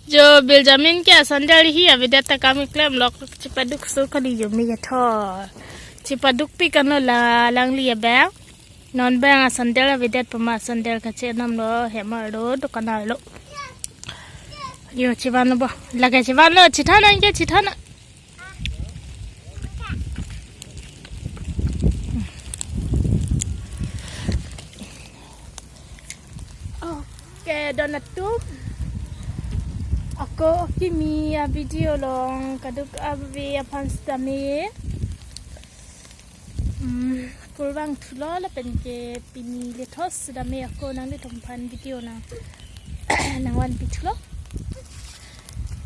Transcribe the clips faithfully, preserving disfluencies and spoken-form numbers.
Jo Benjamin ke asandal hi avedet ta kam keklem lok, chepaduk so kali jo mi ketho. Chepaduk pi kano la alangli abang. Non abang asandal avedet pama asandal kachenam lo, hem arlo, dukan arlo. Jo chevan lo bo. Lake chevan lo, chethan nang ke chethan nang. Oke, don atum. Ako kimi avideo along kadokave aphan sitame. Hmm, kurvangthulo lapen ke pini lethos sitame ako nanglitum aphan video nang nangvanpithulo.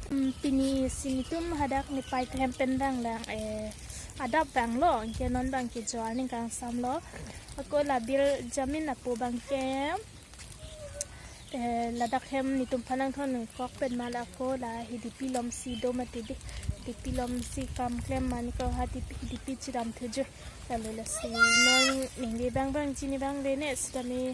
Hmm, pini si netum hadak Nepei ahem pen vanglang, eh, adap vanglo, anke non abang ke jo arni kangsamlo. Ako la Benjamin apo abang ke, eh, ladak hem netum aphan nangthon kok pen ma la ako la Hidipi along si do mati di. Hidipi along si kam klem ma ni ko Hidipi, Hidipi chiram thujo. Lalo lasi non ningve abang abang chini abang le ne sitame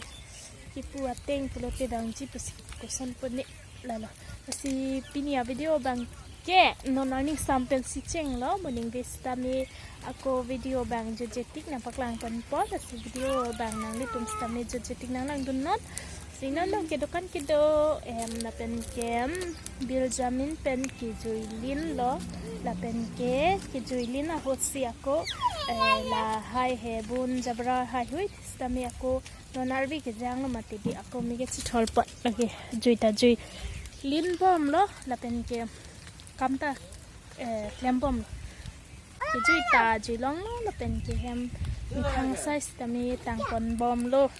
kipu ateng pulote abang ji pusi koson pon ne lalo. Lasi pini avideo abang ke non arni sam pensi chenglo, mo ningve sitame ako video abang jojetik nangpaklang ponpo, lasi video abang nanglitum sitame jojetik nanglangdun non. Si non along ke dukan kedo, em, lapen ke, em, Benjamin pen kejuilin lo, lapen ke kejuilin ahut si ako, eh, lahai he bun jabra haihui sitame ako non arve kejang lo mati di, ako mi kechithol pot lake jui ta juilin bomlo, lapen ke kam ta, eh, klem bomlo. Kejui ta jui longlo, lapen ke hem methang asai sitame tang pon bomlo.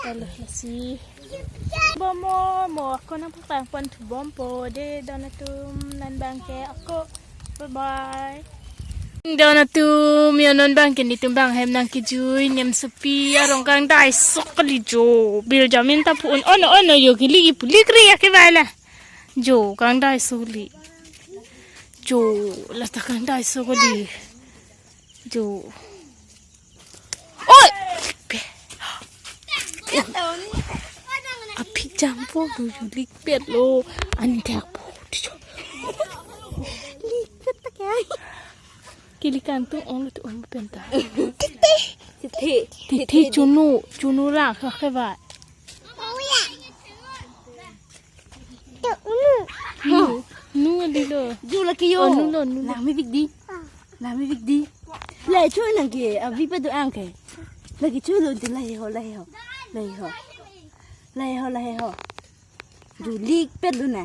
Lalo lasi bom mo, mo ako nangpaklang ponthu bompo de don atum, non abang ke ako. Bye bye. Don atum, jo non abang ke netum abang hem nangkejui, nem sopi arong kangdai so kali jo. Benjamin ta pu-un, ono, ono, jo kili kipu likri ya ke bala. Jo kangdai so kali. Jo, la ta kangdai so kali. Jo. Oi! Pe. Aphi jampo tu julik pet lo. Ani dak po. Lik pet ta kya? Kili kangtung ong tu ong pen ta. Titi. Titi. Titi chunu, chunu ra kha khe ba. Nu, nu alilo. Jo lake jo. Oh, nu lo, nu lo. Langmepik di. Langmepik di. Lahei cho nang ke, avi pado-ang ke. Lake cho lo di, lahei ho, lahei ho. Lahei ho. Lahei ho, lahei ho. Julik pet lo na.